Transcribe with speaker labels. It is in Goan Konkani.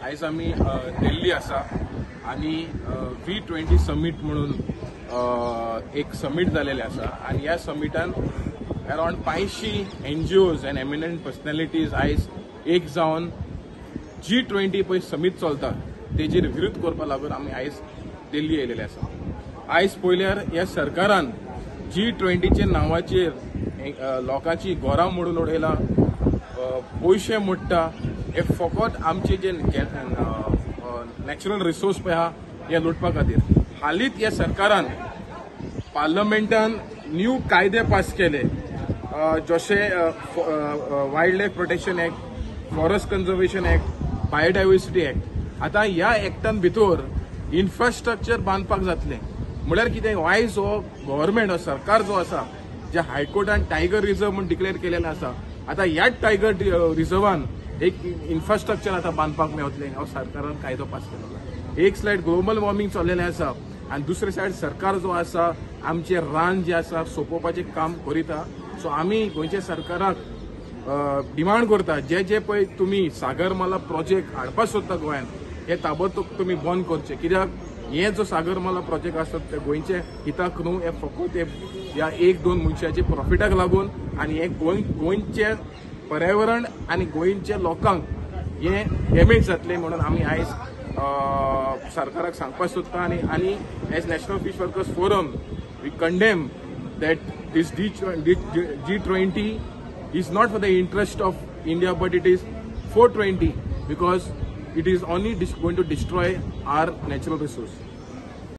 Speaker 1: आयज आमी दिल्ली आसा आनी V20 summit म्हणून एक समीट जालेले आसा आनी ह्या समिटान around 500 NGOs and eminent personalities आयज एक जावन G20 पळय समीट चलता तेजेर विरोध करपा लागून आमी आयज दिल्ली येयलेले आसा. आयज पळयल्यार ह्या सरकारान G20च्या नांवाचेर लोकांची घरां मोडून उडयला, पयशे मोडटा. हे फकत आमचे जे नॅचरल रिसोर्स पळय आहा हे लुटपा खातीर. हालींच ह्या सरकारान पार्लमेंटान न्यू कायदे पास केले, जशे wild life protection act, forest conservation act, biodiversity act. आतां ह्या एक्टान भितर इन्फ्रास्ट्रक्चर बांदपाक जातलें. म्हळ्यार कितें, आयज हो गव्हर्मेंट हो सरकार जो आसा जे हायकोर्टान टायगर रिजर्व म्हूण डिक्लेअर केलेलें आसा, आतां ह्याच टायगर रिजर्वान एक इन्फ्रास्ट्रक्चर आतां बांदपाक मेवतलें. हो सरकारान कायदो पास केलो. एक सायड ग्लोबल वॉर्मिंग चल्लेलें आसा आनी दुसरे सायड सरकार जो आसा आमचें रान जें आसा सोंपोवपाचें काम करिता. सो आमी गोंयच्या सरकाराक डिमांड करता, जे जे पळय तुमी सागरमाला प्रोजेक्ट हाडपाक सोदता गोंयांत हे ताबडतोब तुमी बंद करचे. कित्याक हे जो सागरमाला प्रोजेक्ट आसा ते गोंयचे हिताक न्हू, हे फकत ह्या एक दोन मनशाचे प्रॉफिटाक लागून आनी हे गोंयचे पर्यावरण आनी गोंयच्या लोकांक हे डॅमेज जातलें म्हणून आमी आयज सरकाराक सांगपाक सोदता. आनी आनी as national fish workers forum we condemn that this G20 is not for the interest of India, but it is 420 because it is only going to destroy our natural resource.